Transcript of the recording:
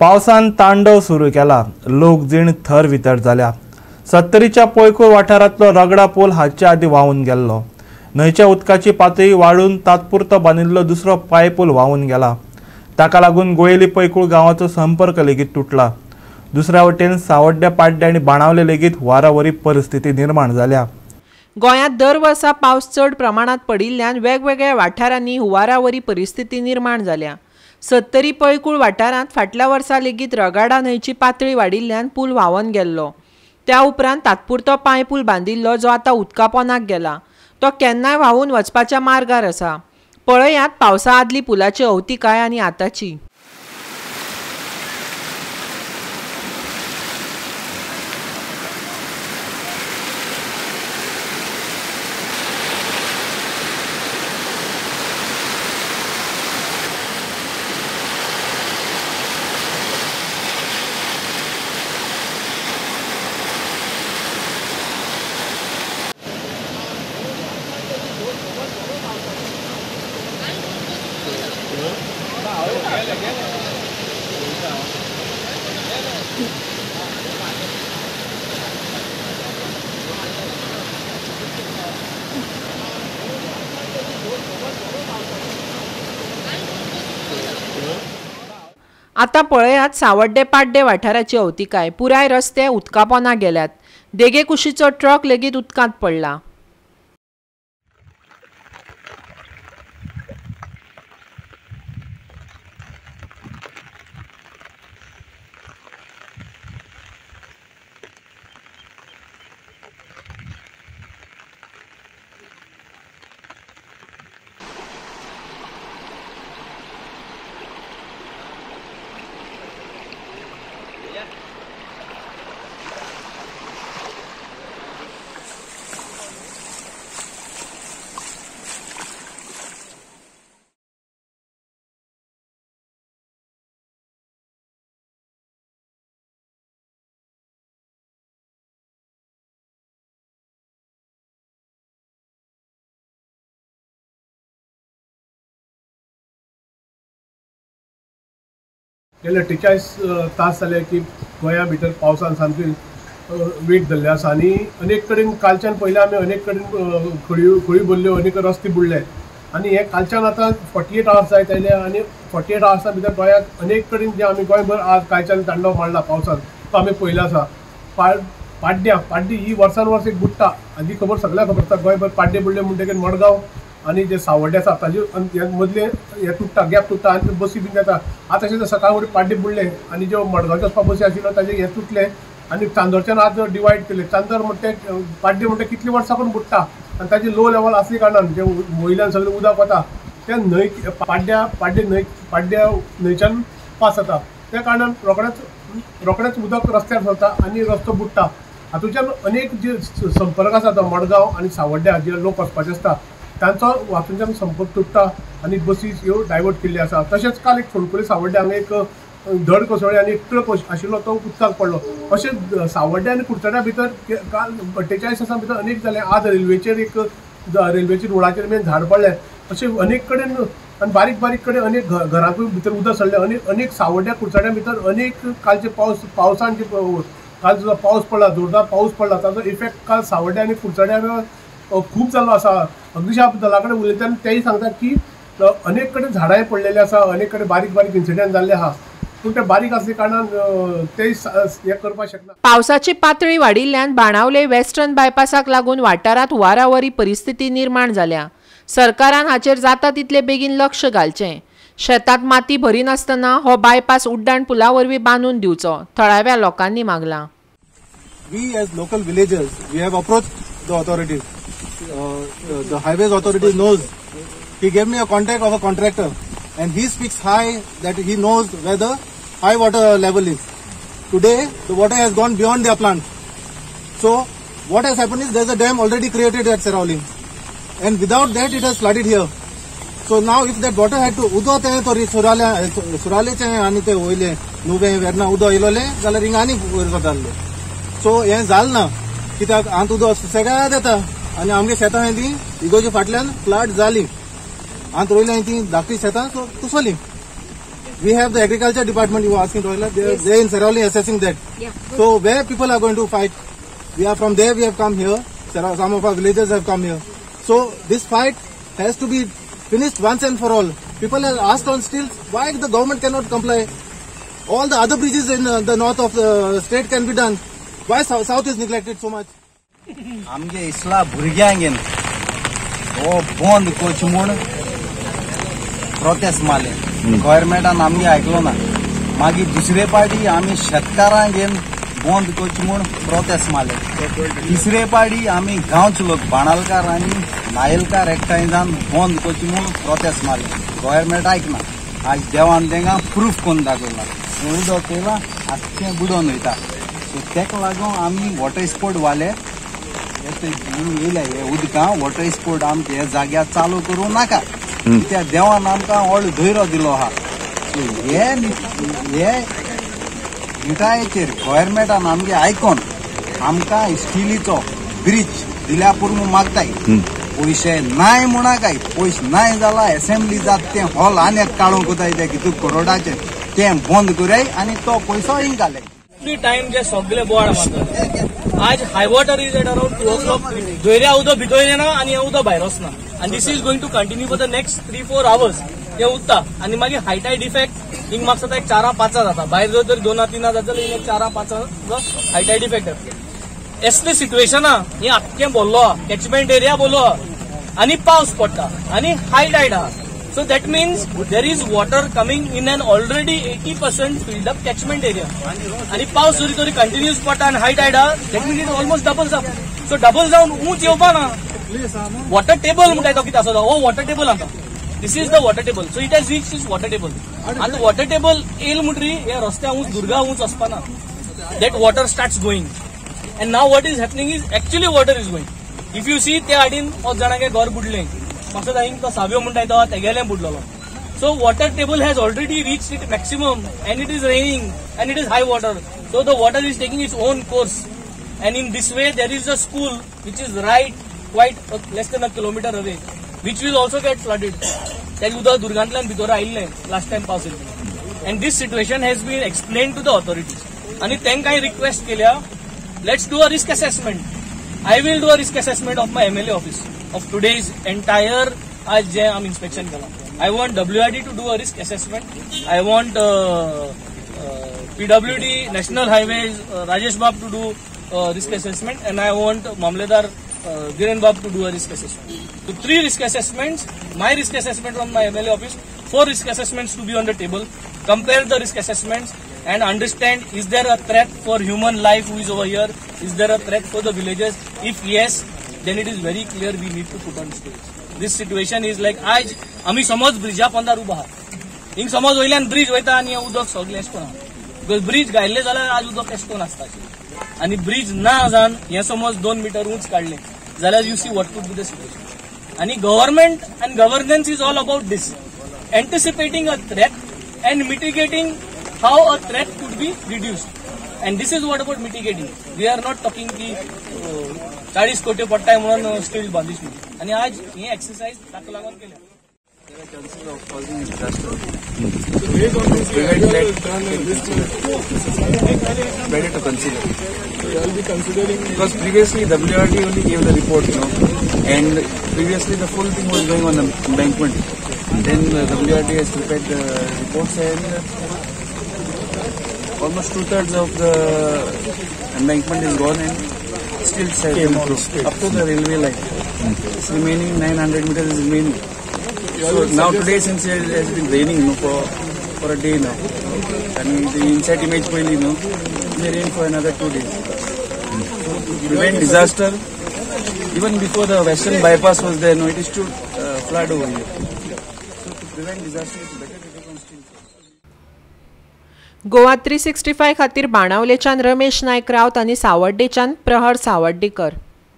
पावसान तांडव सुरू केला. लोक जीण थर वितर जाल्या. सत्तरीच्या पोयकूळ वाठारांतलो रगडा पूल हाचे आदीं व्हांवून गेल्लो. न्हंयच्या उदकाची पातळी वाडून तात्पुरतो बांदिल्लो दुसरो पांयपूल व्हांवून गेला. ताका लागून गोयली पैकूळ गांवाचो संपर्क लेगीत तुटला. दुसऱ्या वटेन सावड्ड्या पाड्ड्या आनी बाणावले लेगीत हुंवारावरी परिस्थिती निर्माण जाल्या. गोंयांत दर वर्सा पावस चड प्रमाणांत पडिल्ल्यान वेगवेगळ्या वाठारांनी हुंवारावरी परिस्थिती निर्माण जाल्या. सत्तरी पैकूळ वाठारांत फाटल्या वर्सा लेगीत रगाडा न्हंयची पातळी वाडिल्ल्यान पूल व्हांवन गेल्लो. त्या उपरांत तात्पुरतो पांयपूल बांदिल्लो जो आतां उदका पोनाक गेला. तो केन्नाय व्हांवून वचपाच्या मार्गार आसा. पळयात पावसा आदली पुलाची अवतिकाय आनी आतांची. आतां पळयात सावड्डे पाड्डे वाठाराची अवतिकाय. पुराय रस्ते उदका पोना गेल्यात. देगे कुशीचो ट्रक लेगीत उदकांत पडला. गेले 48 तास जाले की गोंया भितर पावसान सामकी वेग धरले आसा आनी अनेक कडेन कालच्यान पयलीं आमी अनेक कडेन खळयो भरल्यो, अनेक रस्ते बुडले आनी हे कालच्यान आतां 48 आवर्स जायत आयले आनी 48 आवर्सा भितर गोंयांत अनेक कडेन जे आमी गोंयभर आज कालच्यान तांडव मांडला पावसान तो आमी पळयलो आसा. पाड्ड्यां पाड्डी ही वर्सान वर्स एक बुडटा आनी खबर सगळ्यांक खबर आसता. गोंयभर पाड्डे बुडले म्हणटकीर मडगांव आनी जे सावड्डे आसा ताजे मदले हे तुट्टा, गॅप तुट्टा आनी बसी बीन येता. आतां तशें सकाळ फुडें पाड्डे बुडले आनी ज्यो मडगांवच्यो वचपा बसी आशिल्ल्यो ताजे हे तुटले आनी चांदोरच्यान आज डिवायड केले. चांदोर म्हणटे पाड्डे म्हणटे कितली वर्सां करून बुडटा आनी ताजी लो लेवल आसली कारणान जे वयल्यान सगळें उदक वता तें न्हंय पाड्ड्या पाड्डे न्हंय पाड्ड्या न्हंयच्यान पास जाता. त्या कारणान रोखडेंच उदक रस्त्यार सरता आनी रस्तो बुडटा. हातूंतल्यान अनेक जे संपर्क आसा तो मडगांव आनी सावड्ड्या जे लोक वचपाचे आसता तांचो हातूंतल्यान संपर्क तुट्टा आनी बसी ह्यो डायवर्ट केल्ल्यो आसा. तशेंच काल एक फोंडकुले सावड्ड्या हांगा एक धड कोसळ्ळी आनी एक ट्रक आशिल्लो तो उदकांत पडलो. अशें सावड्ड्या आनी कुडचड्या भितर काल 48 तासां भितर अनेक जालें. आज रेल्वेचेर एक रेल्वेचे रोडाचेर मेन झाड पडलें. अशें अनेक कडेन आनी बारीक बारीक कडेन अनेक घरांतूय भितर उदक सरलें. अनेक अनेक सावड्ड्या कुडचड्या भितर अनेक कालचे पावसान जे काल जो पावस पडला, जोरदार पावस पडला ताजो इफेक्ट काल सावड्ड्या आनी कुडचड्या खूब जाल्लो आसा. अग्निशामक दला कडेन उलयतना तेय सांगतात की अनेक कडेन झाडांय पडलेली आसा, अनेक कडेन बारीक बारीक इन्सिडंट जाल्ले आहा, पूण ते बारीक आसले कारणान ते हें करपाक शकना. पावसाची पातळी वाडिल्ल्यान बाणावले वेस्टर्न बायपासाक लागून वाठारांत हुंवारावरी परिस्थिती निर्माण जाल्या. सरकारान हाचेर जाता तितले बेगीन लक्ष घालचें. शेतांत माती भरिनासतना हो बायपास उड्डाण पुला वरवीं बांदून दिवचो, थळाव्या लोकांनी मागलां. We as local villagers, we have approached the authorities. The highways authority knows. He gave me a contact of a contractor and he speaks high that he knows where the high water level is. Today the water has gone beyond their plant. So what has happened is there is a dam already created at Seraulim and without that it has flooded here. So now if that water had to udo te to surale surale che ani te hoile नुवे Verna उदो इलोले जाल्यार हिंगा आनी वयर जाताले. So हें जालें ना कित्याक आंत उदो सुसेगाद येता आनी आमगे शेतां ती इगोजे फाटल्यान फ्लड जाली, आंत रोयल्या ती धाकटी शेतां so Kisli. We have the agriculture department, you were asking, Rohila, they are in Seraulim assessing that. Yeah. So where people are going to fight? We are from there, we have come here. Some of our villagers have come here. So this fight has to be finished once and for all. People have asked on stilts why the government cannot comply. All the other bridges in the north of the state can be done. Why south is neglected so much? आमगे इसला भुरग्यांगेन हो बंद करचो म्हूण protest मारले. गव्हर्मेंटान आमगे आयकलो ना. मागीर दुसरे पार्टी आमी शेतकारांगेन बंद करचो म्हूण प्रोटेस्ट मारले. तिसरे पार्टी आमी गांवचे लोक बाणालकार आनी नायलकार एकठांय जावन बंद करचो म्हूण प्रोटेस्ट मारले. गव्हर्मेंट आयकना. आज देवान तेंकां प्रूफ करून दाखयला. उदक येयलां आख्खें बुडोवन वयता. सो तेका लागून आमी वॉटर स्पोर्ट वाले येयल्या हे उदकां वॉटर स्पोर्ट आमच्या ह्या जाग्यार चालू करूं नाका. कित्याक देवान आमकां व्हडलो धैर्य दिलो आहा. सो हे निटायेचेर गव्हर्मेंटान आमगे आयकोन आमकां स्टिलीचो ब्रिज दिल्या पुरो मागताय. पयशे नाय म्हणा काय, पयशे नाय जाल्यार एसेंब्ली जात तें हॉल आनी एक काडूंक वताय ते कितू करोडाचें तें बंद करय आनी तो पयसो हिंग घालय. टायम जे सगळे बोवाळ मारतात. आज high water is at around 2 o'clock. दर्या उदक भितर येना आनी हें उदक भायर वचना आनी this is going to continue for the next 3-4 hours. हें उरता आनी मागीर हाय टायड इफेक्ट हिंग म्हाका एक 4-5 जाता. भायर जर तर 2-3 जाता जाल्यार हिंग 4-5 हाय टायड इफेक्ट. असले सिट्युएशना हें आख्खें भरलो आहा, कॅचमेंट एरिया भरलो आहा आनी पावस पडटा आनी हाय टायड आहा. So that means there is water coming in an already 80% filled up catchment area. आणि पावस जरी तरी कंटिन्युअस पडटा आनी हाय टायड आहा, that means it almost doubles up. So double जावन ऊंच येवपा ना. वॉटर टेबल म्हणटा तो कितें आसा, हो वॉटर टेबल आसा. This is the water table. So it has reach is water table. आतां वॉटर टेबल येयल म्हणटरी हे रस्त्या ऊंच दुर्गा ऊंच वचपा ना. That water starts going and now what is happening is actually water is going. If you see त्या आडीन 5 जाणांगे घर बुडलें. म्हाका हिंग तो साव्यो म्हणटा तो तेगेलें बुडलेलो. So water table has already reach it maximum and it is raining and it is high water. So the water is taking its own course and in this way there is a school which is right quite less than a kilometre away which will also get flooded. तें उदक दुर्गांतल्यान भितर आयिल्लें last time पावस येयल्लो. And this situation has been explain to the authorities आनी तांकां request केल्या, let's do a risk assessment. I will do a risk assessment of my MLA office of today's entire आज जे आमी इन्स्पेक्शन केलां. I want WRD to do a risk assessment. I want PWD, National Highways, Rajesh Bab to do risk assessment and I want Mamlatdar Giren Bab to do a risk assessment. So 3 risk assessments, my risk assessment from my MLA office, 4 risk assessments to be on the table. Compare the risk assessments and understand, is there a threat for human life who is over here? Is there a threat for the villagers? If yes, then it is very clear we need to put on stage. This situation is like आज आमी समज Brezza पोंदार उबो आहा, हिंग समज वयल्यान bridge वयता आनी उदक सगळें एशें करून आहा. Because bridge घायल्ले जाल्यार आज उदक एशें करून आसता आनी ब्रिज ना जावन हें समज 2 मिटर उंच काडलें जाल्यार you see what could be the situation. आनी government and governance is all about this, anticipating a threat and mitigating how a threat could be reduced. And this is what about mitigating. We are not talking की 40 कोटी पडटाय म्हणून steel बांदिश म्हणून. आनी आज हे exercise ताका लागून केल्या. Better to consider. Because previously WRD only gave the report, you know, and previously the full thing was going on the embankment. Then WRD has prepared the reports and almost 2/3 of the embankment is gone and still has been improved up to the railway line. It's remaining 900 meters is remaining. So now today, since it has been raining, you know, for a day now, and the inside image will, you know, may rain for another 2 days. So to prevent disaster, even before the western bypass was there, no, it is to flood over here. So to prevent disaster, it's better to take on steel. Goa 365 खातीर बाणावलेच्यान रमेश नायक रावत आनी सावड्डेच्यान प्रहर सावड्डेकर.